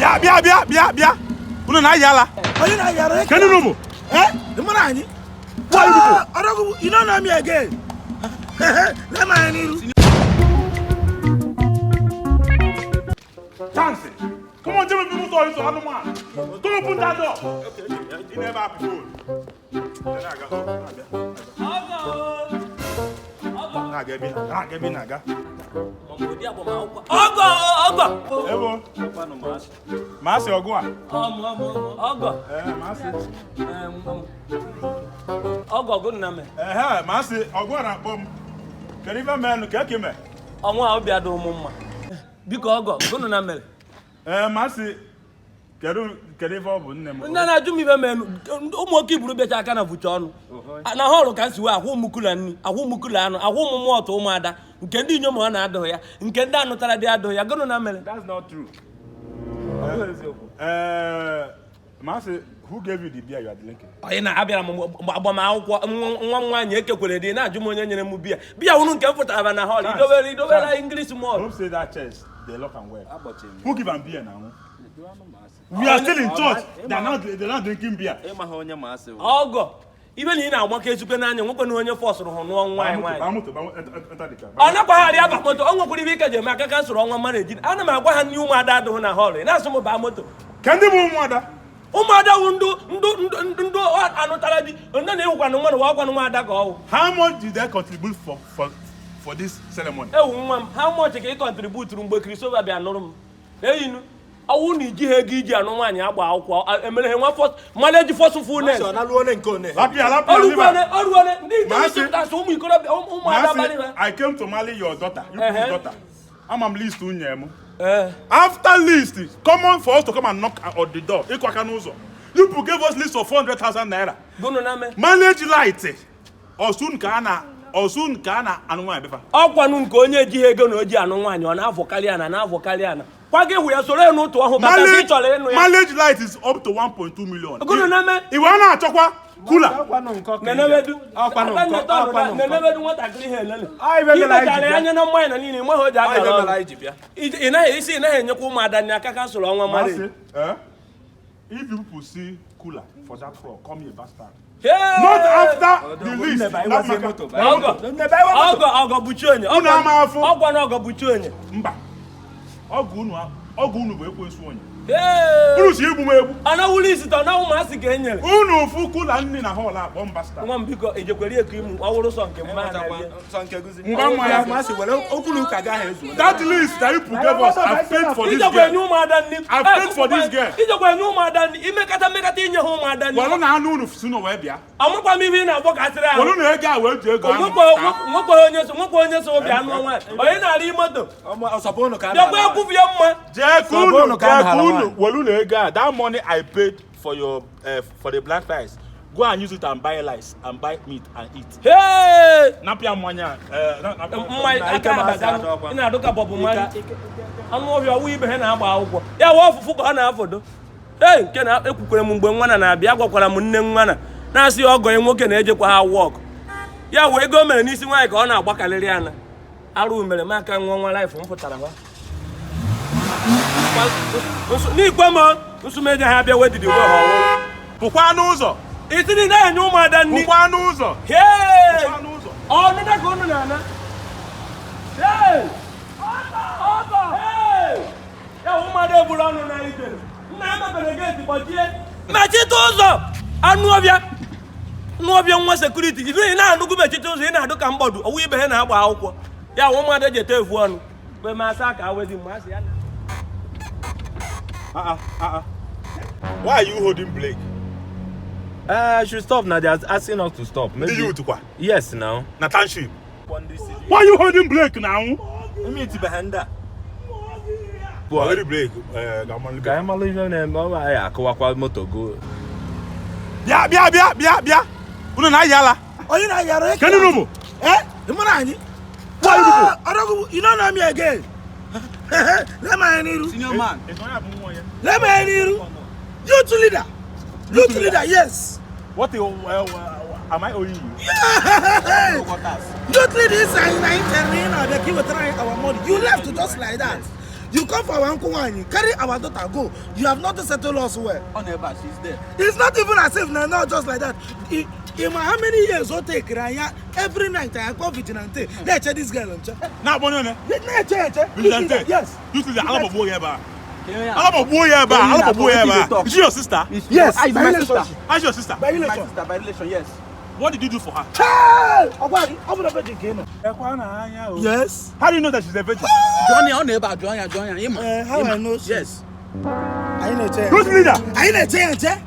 Bịa, bịa, bịa, bịa, bịa. Unu na-ayị ala. Onye na-ayị ala? Kedu unu bụ? Eh? Ị mara anyị? Why you people? Ọdọgwụ, you don't know me again. Lee m anya n'iru. Chance. Come on, jebe bi ụzọ ịzụ anụmanụ. Don't open that door. Ị na-ebe apị phone. Na-aga, na-abịa. Na-aga ebe ị na-aga, ebe ị na-aga. Ọgọ, ọgọ. Ebo. Ma asị ọgụ a. Ọgọ. Ee, ma asị. Ọgọ gụ nna m. Ehe, ma asị ọgụ a na-akpọ m. Kedu ife menụ ka eke mee? Ọnwa a obi adị ụmụ mma. Biko ọgọ, gụnụ na mere. Ee, ma asị kedu ife ọ bụ nne m? Ndị na-ajụ m ibe menụ, ụmụ oke iburu bịacha aka na vucha ọnụ. Na họlụ ka m si wee akwụ ụmụ kula nri, akwụ ụmụ kula anụ, akwụ ụmụ mọtụ ụmụada, nke ndị inyom ọ na-adụghị ya, nke ndị anụtara dị adụghị ya, gụnụ na mere. That's not true. Ee, ma asị, who gave you the beer you are drinking? Onye na-abịara m agbamakwụkwọ nwa m nwaanyị ekekwere dị na-ajụ m onye nyere m biya. Biya wụrụ nke m fụtara na họlụ, idobere idobere English malt. Hope say that church they lock and well. Who give am beer now? We are still in church. They are not drinking beer. Ịma ha onye ma asị. Ọgọ, ibe na ị na-agbakọ ezikwe n'anya, nwekwe na onye fọsụrụ hụ nụọ nwaanyị nwaanyị. Ba moto, ba moto, enter the car. Ọ nakwagharị aba moto, ọ nwekwara ibe ike ji eme aka ka sụrụ ọnwa mmadụ eji. Ana m agwa ha nne ụmụada adịghị na họlụ, ị na-asụ m baa moto. Ka ndị bụ ụmụada? Ụmụada wụ ndụ ndụ ndụ ndụ anụtara di, ndị na-ewukwanụ mmadụ wa ọkwanụ nwaada ka ọ wụ. How much did they contribute for this ceremony? Ewu nwa m, how much ka ị kọntributuru mgbe Christopher bịa nụrụ m? Eyinu, ọwụ na iji ha ego iji anụ nwaanyị agba akwụkwọ, emere ha nwa marriage forcefulness. Lapia, lapia, Ọrụkwene, ọrụkwene, ndị Maasị. itoolu ụmụ ikorobịa, ụmụada abalị ha. I came to marry your daughter. You Uh-huh. daughter. I'm am list unye m. Ee. After list, common for us to come and knock on the door. Ịkụ aka n'ụzọ. You people gave us list of 400,000 naira. Gụnụ na me. Manage light. Osun ka a na Osun ka a na anụ nwaanyị befa. Ọkwanụ nke onye ejighị ego na o ji anụ nwaanyị, ọ na-avọkarị ana na-avọkarị ana. Kwa gị hụ ya soro ya n'otu ọhụụ bata sị ị chọrọ ịnụ ya. Marriage light is up to 1.2 million. Gụnụ na me. Iwe a na-achọkwa kula. Nenebedu. Nenebedu nwatakịrị ha elele. Imechara ya anya na mmanya na niile, nwa ha o ji akara ọnụ. Ị naghị isi ị naghị enyekwa ụmụada nri aka ka sụrụ ọnwa mmadụ. If you people see cooler for that floor, call me a bastard. Hey! Not after the list. That Ọgọ, ọgọ, ọgọ buchi onye. Unu ama afụ. Ọgwa na ọgọ buchi onye. Mba. Ọgụ unu bụ ekwensu onye. Hey! Unu si egbu m egbu. Ọ na wuli isi tọ na ụmụasị ka e nyere. Unu fụ kula nri na hall akpọ m bastard. Nwa m biko ejekwere eku imu ọ wụrụ sọ nke m ma na-abịa. Ngwa mmanya. That list that you people gave us, I paid for this Ijekwa enye girl. ụmụada nri. I paid for this girl. Ijekwa enye ụmụada nri. Imekata mmekata inye ha ụmụada nri. Welu na anụ unu si n'ụwa bịa. Amakwa m ihe ị na-agbakasịrị ahụ. Welu na ego a wee ji ego anụ. Nwekwa onye so nwekwa onye so obi anụ nwaanyị. Onye na-arị moto. Bịakwa ekwufu ya mma. Jee ka unu, jee ka unu, welu na ego a. That money I paid for your for the black rice. Go and use it and buy rice and buy meat and eat. Hey! Napịa mmanya. Mmanya aka abata ị na-adụ ka bọbụ mmanya. Anụ ọhịa ọwụ ibe ha na-agba akwụkwọ. Ya wụ ọfụfụ ka ọ na-afọdụ. Ee, nke na ekwukwere m mgbe nwana na-abịa, agwakwara m nne nwana na-asị ọgọ ya nwoke na-ejekwa ha wọk. Ya wee ego o mere n'isi nwaanyị ka ọ na-agbakarịrị ana. Arụ mere m aka nwa nwa laịfụ m pụtara ha. N'ikwe m nsụmeje ha abịa wedidi we ha ọwụrụ. Pụkwa n'ụzọ. Isi niile na-enye ụmụada nri. Pụkwa n'ụzọ. Hey! Pụkwa n'ụzọ. Ọnịda ka unu na-ana. Hey! Ọgọ! Hey! Ya ụmụada eburu ọnụ na ijere. Nna ya mepere geeti gbajie. Mechite ụzọ! Anụ ọbịa. Anụ ọbịa nwa sekuriti. Ị na-anụgụ mechite ụzọ, ị na-adụ ka mgbọdụ. Ọwụ ibe ha na-agba akwụkwọ. Ya ụmụada ji ete evu ọnụ. Mgbe m asa ka awezi mgbe asị ya na. Why are you holding brake? I should stop now. They are asking us to stop. Maybe. Ndị youth kwa. Yes, now. Na township. Why are you holding brake now? Already brake. Ka anyị malụ ihe na-eme, ọ anyị akụwakwa moto go. Bịa, bịa, bịa, bịa, bịa. Unu na-ayị ala. Onye na-ayị ala? Kedu unu bụ? Eh? Ị mara anyị? Why you people? Ọdọgwụ, you don't know me again. Lee m anya n'iru. Lee m anya n'iru. Youth leader. Youth leader, yes. What am I owing you? Youth leader is saying na ị na-abịa ka ị wetara anyị our money. You left just like that. You come for our nkwụ nwaanyị, carry our daughter go. You have not settled us well. Ọ nọ ebe a, she's there. It's not even as if na not just like that. Ịma how many years o take anya every night I call vigilante na-eche this girl nche. Na-akpọ onye one? Na-eche eche. Vigilante? Yes. Youth leader, alabọgbuo ya ebe a. Ka onye a- Alabọgbuo ya ebe a. Alabọgbuo ya ebe a. Is she your sister? Yes, Ah, it's by my relation. sister. How's your sister? By My relation. sister by relation, yes. What did you do for her? Hey! Ọgwa gị, ọ bụrụ virgin ka ị nọ. Ekwa na anya o. Yes. How do you know that she's a virgin? Jụọ ya, ọ nọ ebe a, jụọ ya, jụọ ya. Ịma. Eh, how Ịma. I know she- Yes. Anyị na-eche ya. Youth leader! Anyị na-eche ya nche.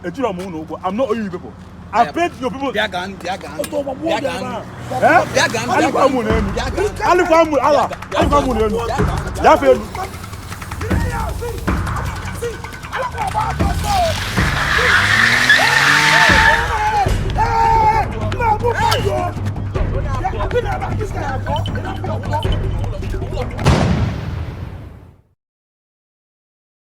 Ejiro m unu ụgwọ. I'm not owing you people. I paid your people. Bịa gaa, bịa gaa. Otu ọgbọ gbuo Bịa gị gaa. ebe a. Eh? Bịa gaa, bịa Alịkwa gaa. m n'elu. Bịa gaa. Alịkwa m ala. Alịkwa m n'elu. Ya fe elu.